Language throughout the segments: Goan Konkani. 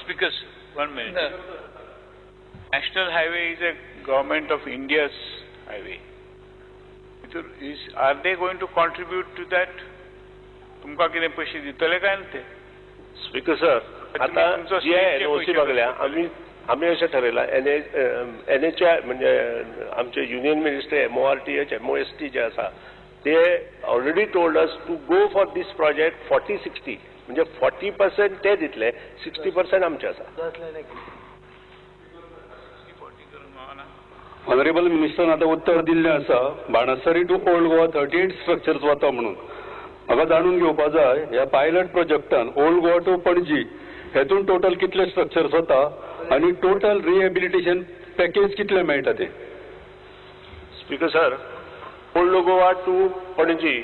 Speaker, 1 minute. National Highway is a government of India's highway. Are they going to contribute to that? तुमकां कितें पयशे दितले काय ना ते? स्पीकर सर, आतां जे एनओसी मागल्या आमी अशें ठरयलां, एनएचआय म्हणजे आमचे युनियन मिनिस्टर एमओआरटीएच एमओएसटी जे आसा ते already told us to go for this project 40-60, म्हणजे 40% ते दितले, 60% आमचे आसा. ऑनरेबल मिनिस्टरान आतां उत्तर दिल्लें आसा, Banastari to old Goa 38 structures वता म्हणून. म्हाका जाणून घेवपा जाय ह्या पायलट प्रोजेक्टान ओल्ड गोवा टू पणजी हेतून टोटल कितले स्ट्रक्चर्स वता आनी टोटल रिहेबिलिटेशन पॅकेज कितले मेळटा ते? Speaker sir, old Goa to Panaji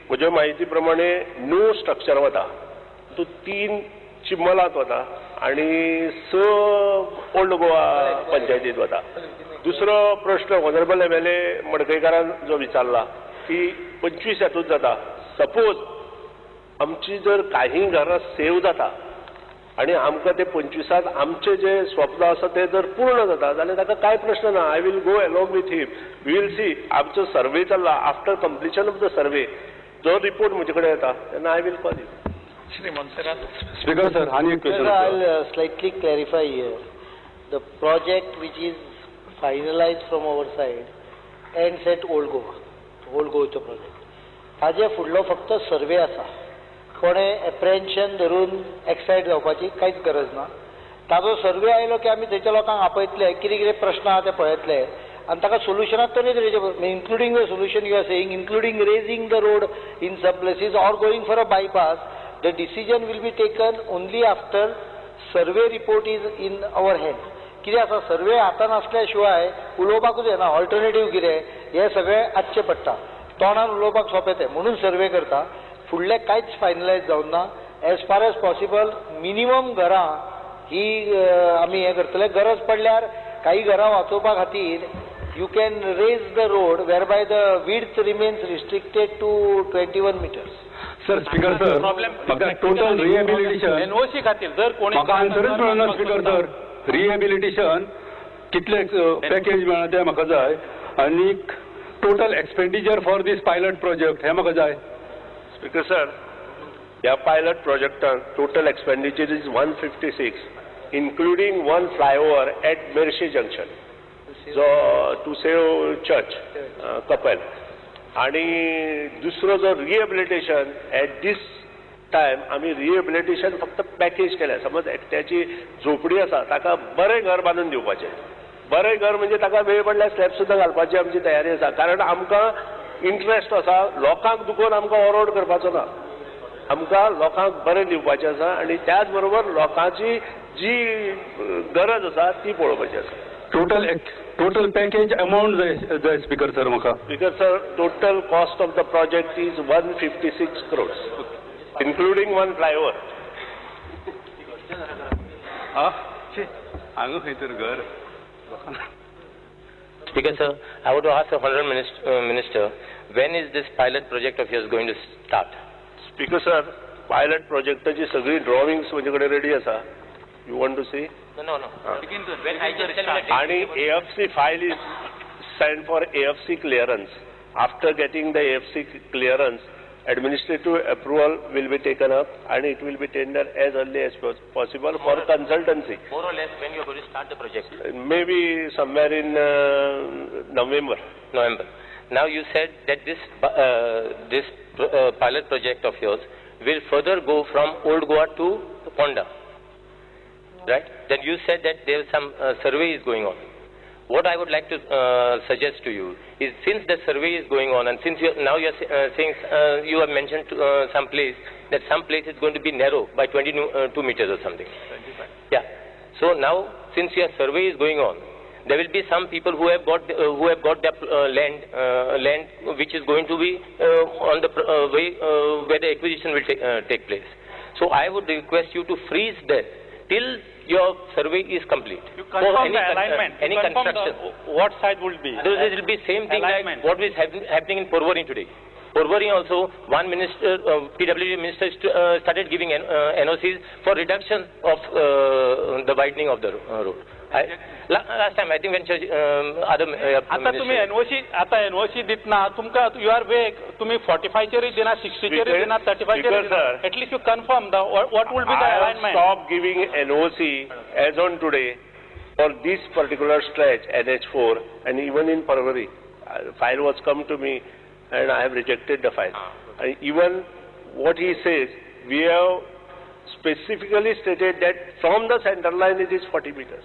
म्हज्या म्हायती प्रमाणे 9 स्ट्रक्चर वता, तूं 3 चिंबलांत वता आनी 6 ओल्ड गोवा पंचायतींत वता. दुसरो प्रश्न ऑनरेबल एमएलए मडकयकारान जो विचारला की 25 हातूंत जाता, सपोज आमची जर काही घरां सेव जाता आनी आमकां ते 25 आमचे जे स्वप्न आसा ते जर पूर्ण जाता जाल्यार ताका कांय प्रश्न ना. I will go along with him, we will see. आमचो सर्वे चल्ला, after completion of the survey जो रिपोर्ट म्हजे कडेन येता तेन्ना I will call you. Shri Monserrate. Speaker sir, आनी एक question. I will slightly clarify here. The project which is finalized from our side ends at old Goa, old गोवाचो प्रोजेक्ट. ताजे फुडलो फक्त सर्वे आसा, कोणें एप्रेन्शन धरून एक्सायट जावपाची कांयच गरज ना. ताजो सर्वे आयलो की आमी थंयच्या लोकांक आपयतले, कितें कितें प्रश्न आहा ते पळयतले आनी ताका सोल्युशनाक तरेतरेचे, including the solution you are saying, including raising the road in some places or going for a bypass. The decision will be taken only after survey report is in our hand. कितें आसा, सर्वे हातान आसल्या शिवाय उलोवपाकूच येना, ऑल्टरनेटीव कितें हें सगळें आसचें पडटा. तोंडान उलोवपाक सोंपें तें, म्हणून सर्वे करता. फुडलें कांयच फायनलायज जावंक ना. As far as possible minimum घरां ही आमी हें करतले. गरज पडल्यार काही घरां वाचोवपा खातीर you can raise the road whereby the width remains restricted to 21 meters. Sir, speaker sir, म्हाका टोटल रिहेबिलिटेशन एनओसी खातीर जर कोणी म्हाका आन्सरूच मेळना. स्पीकर सर, रिहेबिलिटेशन कितले पॅकेज मेळना तें म्हाका जाय आनी total expenditure for this pilot project हें म्हाका जाय. स्पीकर सर, ह्या pilot प्रोजेक्टान total expenditure is 156, including 1 flyover at Merces junction जो टू सेव चर्च कपेल, आनी दुसरो जो रिहेबिलिटेशन एट these time आमी रिहेबिलिटेशन फक्त पॅकेज केल्या. समज एकट्याची झोपडी आसा ताका बरें घर बांदून दिवपाचें, बरें घर म्हणजे ताका वेळ पडल्यार स्लॅब सुद्दां घालपाची आमची तयारी आसा, कारण आमकां इंट्रस्ट आसा लोकांक दुखोवन आमकां ओरोड करपाचो ना, आमकां लोकांक बरें दिवपाचें आसा आनी त्याच बरोबर लोकांची जी गरज आसा ती पळोवपाची आसा. Total package amount जाय स्पीकर सर म्हाका. Speaker sir, total cost of the project is 156 crores including 1 flyover. हांगा खंय तर घर. Speaker sir, I would ask the Honorable Minister, when is this pilot project of yours going to start? Speaker sir, pilot projectaची सगळी ड्रॉइंग्स म्हजे कडेन रेडी आसा. You want to see? No, no. When I just tell you. आणि AFC file is sent for AFC clearance. After getting the AFC clearance, administrative approval will be taken up and it will be tendered as early as possible for consultancy. More or less when you are going to start the project? Maybe somewhere in November. November. Now you said that this this pilot project of yours will further go from Old Goa to Ponda, right? Then you said that there is some survey is going on. What I would like to suggest to you is, since the survey is going on and since you now you are saying you have mentioned some place that some place is going to be narrow by 22 meters or something. 25. Yeah. So now since your survey is going on, there will be some people who have got their land which is going to be on the way where the acquisition will take place. So I would request you to freeze that till your survey is complete. You confirm the alignment. Any construction. What side will be? It will be same thing like what is happening in Porvorim today. Porvorim also, one minister, PWD minister started giving NOCs for reduction of the widening of the road. Last time I think when other आता तुम्ही एनओसी, आता एनओसी दितना तुमकां you are वेग, तुम्ही 45चेरूय दिना, 60चेरूय दिना, 35चेरूय दिना, at least you confirm the what will be the alignment. Stop giving NOC as on today for this particular stretch NH4 and even in Porvorim. File was come to me and I have rejected the file. And even what he says, we have specifically stated that from the center line it is 40 meters.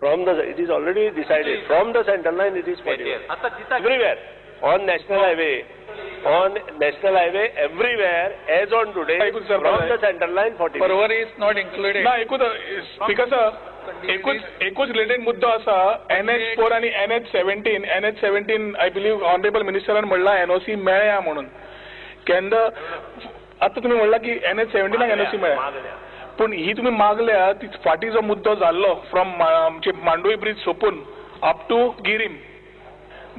From the, it is already decided. From the center line it is 40 meters. Everywhere. On national highway, on national highway, everywhere, as on today, from the center line 40 meters. Porvorim is not included. ना, एकूच स्पीकर सर, एकूच रिलेटेड मुद्दो आसा. NH4 आनी NH17. NH17 I believe honourable मिनिस्टरान म्हणला एनओसी मेळ्या म्हणून. केन्ना आतां तुमी म्हणला की NH17 NOC मेळ्या, पूण ही तुमी मागल्या ती फाटीं जो मुद्दो जाल्लो फ्रॉम आमचे मांडवी ब्रिज सोपून up to Guirim,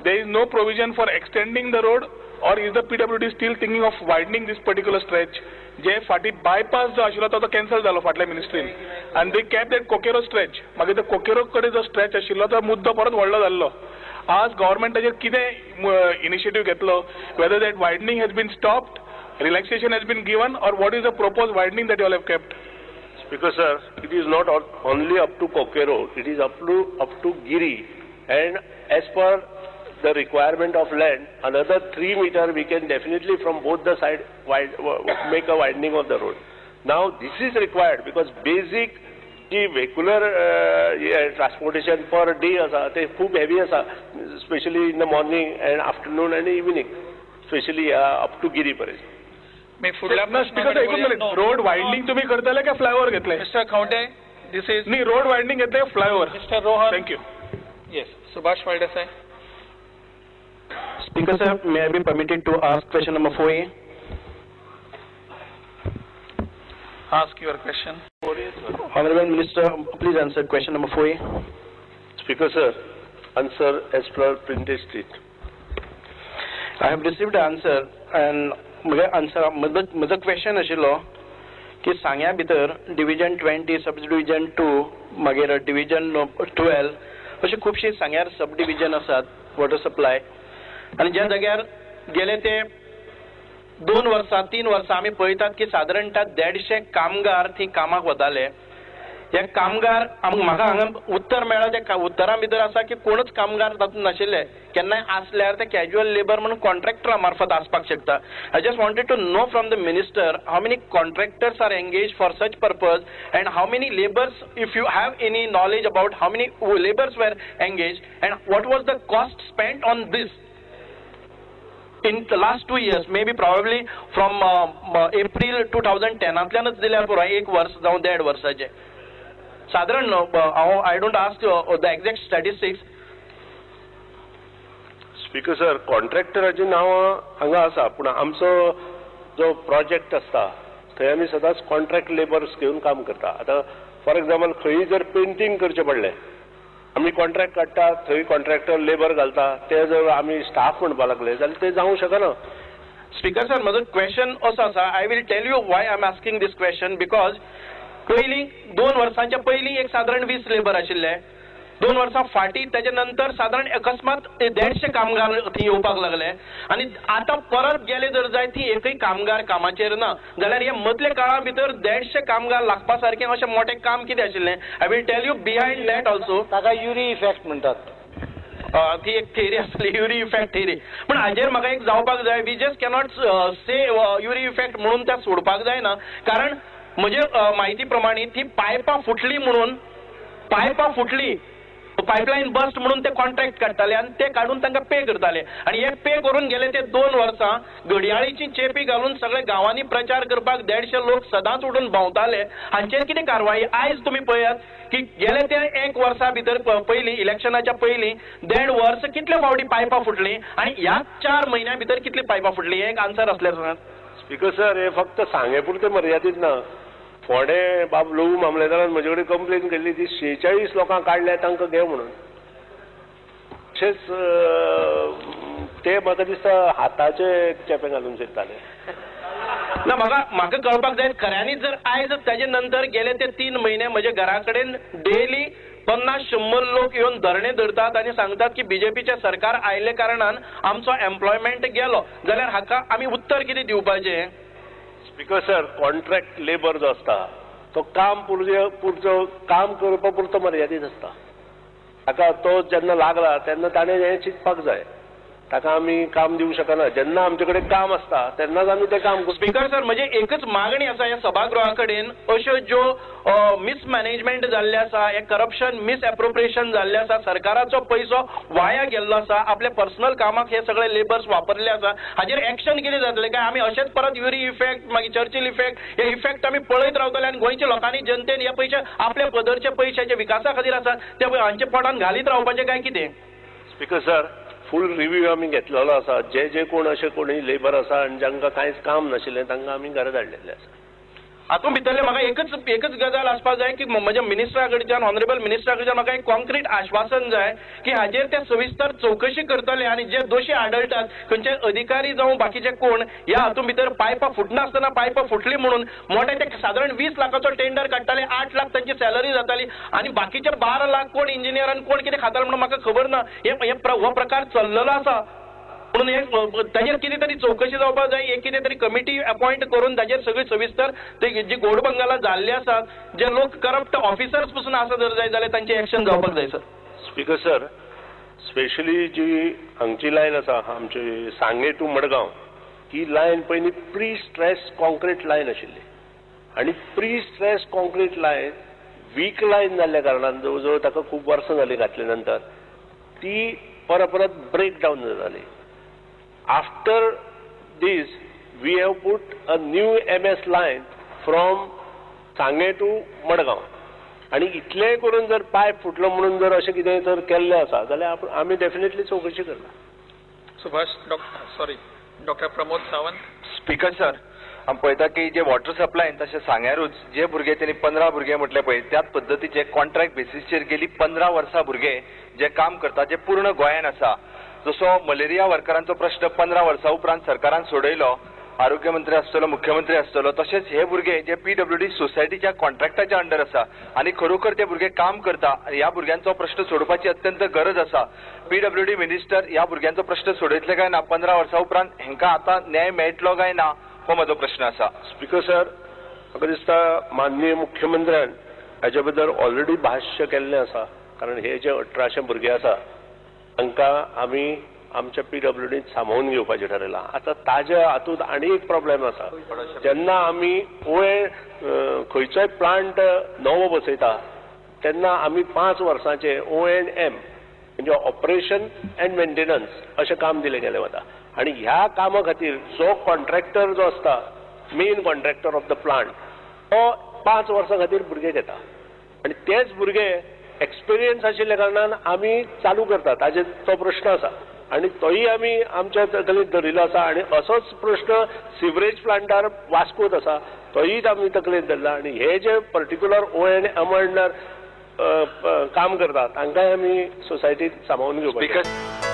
there is no provision for extending the road or is the PWD still thinking of widening this particular stretch? जे फाटीं बायपास जो आशिल्लो तो कॅन्सल जालो फाटल्या मिनिस्ट्रीन आनी they kept that Coqueiro stretch. मागीर तो कोकेरो कडेन जो स्ट्रेच आशिल्लो तो मुद्दो परत व्हडलो जाल्लो. आज गव्हर्मेंटाचेर कितें इनिशिएटीव घेतलो, whether that widening has been stopped, relaxation has been given, or what is the proposed widening that you all have kept? Speaker sir, it is not only up to Coqueiro, it is up to Giri, and as per the requirement of land, another 3 meter we can definitely from both the side make a widening of the road. Now this is required because basic ji vehicular transportation per day asa te खूब heavy asa, especially in the morning and afternoon and evening, especially up to Giri पर्यंत. मी फुडल्या स्पीकर एकूच मिनिट, रोड वायडनिंग तुम्ही करतले काय फ्लायओव्हर घेतले? मिस्टर खवंटे, this is न्ही, रोड वायडनिंग घेतले flyover. Mister Rohan, thank you. Yes, Subhash Phaldesai. Speaker sir, may I be permitted to ask question number 4A? Ask your question. Honorable Minister, please answer question number 4A. Speaker sir, answer as per printed sheet. I have received the answer and म्हजे आन्सर म्हजो क्वेश्चन आशिल्लो की सांग्या भितर डिविजन 20, सब डिविजन 2, मागीर डिविजन 12 अशी खुबशीं सांग्यार सब डिविजन आसात वॉटर सप्लाय, आनी ज्या जाग्यार गेले ते 2 वर्सां 3 वर्सां आमी पळयतात की सादारणता 150 कामगार थंय कामाक वताले. हे कामगार म्हाका हांगा उत्तर मेळ्ळा, त्या उत्तरा भितर आसा की कोणूच कामगार तातूंत नाशिल्ले, केन्नाय आसल्यार ते कॅज्युअल लेबर म्हणून कॉन्ट्रॅक्टरा मार्फत आसपाक शकता. I just wanted to know from the minister how many contractors are engage for such purpose and how many labours, if you have any knowledge about how many labours were engage and what was the cost spent on this in the last 2 years, maybe probably from April 2010 दिल्यार पुरो, 1 वर्स जावं 1.5 वर्साचे सादारण. हांव I don't ask the exact statistics. Speaker sir, कॉन्ट्रॅक्टराची नांवां हांगा आसा, पूण आमचो जो प्रोजेक्ट आसता थंय आमी सदांच कॉन्ट्रॅक्ट लेबर्स घेवन काम करता. आतां फॉर एग्जाम्पल खंय जर पेंटींग करचें पडलें, आमी कॉन्ट्रॅक्ट काडटा, थंय कॉन्ट्रॅक्टर लेबर घालता, ते जर आमी स्टाफ म्हणपाक लागले जाल्यार ते जावंक शकना. स्पीकर सर, म्हजो क्वेश्चन असो आसा, I will tell you why I am asking this question, because पयलीं 2 वर्सांच्या पयलीं एक सादारण 20 लेबर आशिल्ले, 2 वर्सां फाटीं ताच्या नंतर सादारण अकस्मात 150 कामगार थंय येवपाक लागले आनी आतां परत गेले जर जाय ती एकय कामगार कामाचेर ना, जाल्यार हे मदल्या काळा भितर 150 कामगार लागपा सारकें अशें मोठें काम कितें आशिल्लें? I will tell you behind that also. ताका युरी इफेक्ट म्हणटात. ती एक थेरी आसली, युरी इफेक्ट थेरी. पूण हाजेर म्हाका एक जावपाक जाय, we just cannot say Uri effect म्हणून त्या सोडपाक जायना, कारण म्हजे म्हायती प्रमाणे ती पायपां फुटली म्हणून, पायपां फुटली, पायपलायन बस्ट म्हणून ते कॉन्ट्रॅक्ट काडटाले आनी ते काडून तांकां पे करताले, आनी हे पे करून गेले ते 2 वर्सां घडयाळीची चेपी घालून सगळे गांवांनी प्रचार करपाक 150 लोक सदांच उठून भोंवताले. हांचेर कितें कारवाई? आयज तुमी पळयात की गेले ते 1 वर्सा भितर पयलीं इलेक्शनाच्या पयलीं 1.5 वर्स कितले फावटी पायपां फुटलीं आनी ह्या 4 म्हयन्या भितर कितली पायपां फुटलीं, हें एक आन्सर आसल्यार सांगात. स्पीकर सर, हे फक्त सांगे पुरतें मर्यादीत ना. फोंडें बाब लोहू मामलेदारान म्हजे कडेन कंप्लेन केल्ली ती 46 लोकांक काडल्या तांकां घे म्हणून. तशेंच ते म्हाका दिसता हाताचे चेपें घालून फिरताले. ना म्हाका म्हाका कळपाक जाय खऱ्यांनीच जर आयज ताजे नंतर गेले ते 3 म्हयने म्हज्या घरा कडेन डेली 50-100 लोक येवन धरणे धरतात आनी सांगतात की बीजेपीचें सरकार आयिल्ले कारणान आमचो एम्प्लॉयमेंट गेलो, जाल्यार हाका आमी उत्तर कितें दिवपाचें? स्पीकर सर, कॉन्ट्रॅक्ट लेबर जो आसता तो काम पुरतो काम करपा पुरतो मर्यादीत आसता. ताका तो जेन्ना लागला तेन्ना ताणें हें चिंतपाक जाय. ताका आमी काम दिवंक शकना. जेन्ना आमचे कडेन काम आसता तेन्नाच आमी तें काम करता. स्पीकर सर, म्हजी एकच मागणी आसा ह्या सभागृहा कडेन, अश्यो ज्यो मिसमॅनेजमेंट जाल्लें आसा, हें करप्शन मिसएप्रोप्रिएशन जाल्लें आसा, सरकाराचो पयसो वाया गेल्लो आसा, आपल्या पर्सनल कामाक हे सगळे लेबर्स वापरले आसा, हाजेर एक्शन कितें जातलें काय आमी अशेंच परत युरी इफेक्ट, मागीर चर्चिल इफेक्ट, हे इफेक्ट आमी पळयत रावतले आनी गोंयच्या लोकांनी जनतेन हे पयशे आपल्या पदरचे पयशे जे विकासा खातीर आसात ते हांच्या पोटान घालीत रावपाचें काय कितें? स्पीकर सर, फूल रिव्यू आमी घेतलेलो आसा. जे जे कोण अशे कोणी लेबर आसा आनी जांकां कांयच काम नाशिल्लें तांकां आमी घरा धाडलेले आसा. हातूंत भितरलें म्हाका एकच गजाल आसपाक जाय की म्हज्या मिनिस्टरा कडच्यान, ऑनरेबल मिनिस्टरा कडच्यान म्हाका एक कॉन्क्रीट आश्वासन जाय की हाजेर ते सविस्तर चवकशी करतले आनी जे दोशी आढळटात खंयचे अधिकारी जावं बाकीचे कोण ह्या हातूंत भितर पायपां फुटनासतना पायपां फुटली म्हणून मोठे ते सादारण 20 लाखाचो टेंडर काडटाले, 8 लाख तांची सॅलरी जाताली आनी बाकीचे 12 लाख कोण इंजिनियर आनी कोण कितें खाताले म्हणून म्हाका खबर ना. हे हो प्रकार चल्लेलो आसा म्हणून हे ताजेर कितें तरी चवकशी जावपाक जाय. एक कितें तरी कमिटी अपॉयंट करून ताजेर सगळी सविस्तर ते जी गोडबंगाला जाल्ले आसात, जे लोक करप्ट ऑफिसर्स पसून आसा जर जाय जाल्यार तांचे एक्शन जावपाक जाय सर. स्पीकर सर, स्पेशली जी हांगची लायन आसा आमची सांगे टू मडगांव, ही लायन पयलीं प्री स्ट्रेस कॉन्क्रीट लायन आशिल्ली आनी pre stress concrete line weak line जाल्ल्या कारणान जवळ जवळ ताका खूब वर्सां जालीं घातले नंतर ती परत परत ब्रेक डावन जाताली. After this, we have put a new MS line from Sange to Madgaon. आनी इतलेंय करून जर पायप फुटलो म्हणून जर अशें कितें जर केल्लें आसा जाल्यार आमी डेफिनेटली चवकशी करता. Subhash, sorry, doctor Pramod Sawant. Speaker sir, आमी पळयता की जे वॉटर सप्लायन तशें सांग्यारूच जे भुरगे तेणी 15 भुरगे म्हटले पळय त्याच पद्दतीचे कॉन्ट्रॅक्ट बेसीसचेर गेली 15 वर्सां भुरगे जे काम करता जे पूर्ण गोंयान आसा. जसो मलेरिया वर्करांचो प्रश्न 15 वर्सां उपरांत सरकारान सोडयलो, आरोग्य मंत्री आसतलो, मुख्यमंत्री आसतलो, तशेंच हे भुरगे जे पीडब्ल्यूडी सोसायटीच्या कॉन्ट्रॅक्टाच्या अंडर आसा आनी खरोखर ते भुरगे काम करता आनी ह्या भुरग्यांचो प्रश्न सोडोवपाची अत्यंत गरज आसा. पीडब्ल्यूडी मिनिस्टर ह्या भुरग्यांचो प्रश्न सोडयतले काय ना? 15 वर्सां उपरांत हेंकां आतां न्याय मेळटलो काय ना हो म्हजो प्रश्न आसा. स्पीकर सर, म्हाका दिसता माननीय मुख्यमंत्र्यान हाजे बद्दल ऑलरेडी भाश्य केल्लें आसा, कारण हे जे 1800 भुरगे आसा तांकां आमी आमच्या पीडब्ल्यूडींत सामावून घेवपाचें ठरयलां. आतां ताज्या हातूंत आनी एक प्रॉब्लेम आसा, जेन्ना आमी खंयचोय प्लांट नवो बसयता तेन्ना आमी 5 वर्सांचे O&M म्हणजे ऑपरेशन एंड मेंटेनन्स अशें काम दिलें गेलें वता आनी ह्या कामा खातीर जो कॉन्ट्रॅक्टर जो आसता, main contractor of the plant, तो 5 वर्सां खातीर भुरगे घेता आनी तेच भुरगे एक्सपिरियन्स आशिल्ल्या कारणान आमी चालू करतात. ताजेर तो प्रश्न आसा आनी तोय आमी आमच्या तकलेंत धरिल्लो आसा आनी असोच प्रश्न सिवरेज प्लांटार वास्कोत आसा, तोय आमी तकलेंत धरला आनी हे जे पर्टिक्युलर O&M under काम करतात तांकांय आमी सोसायटीत सामावून घेवपाक.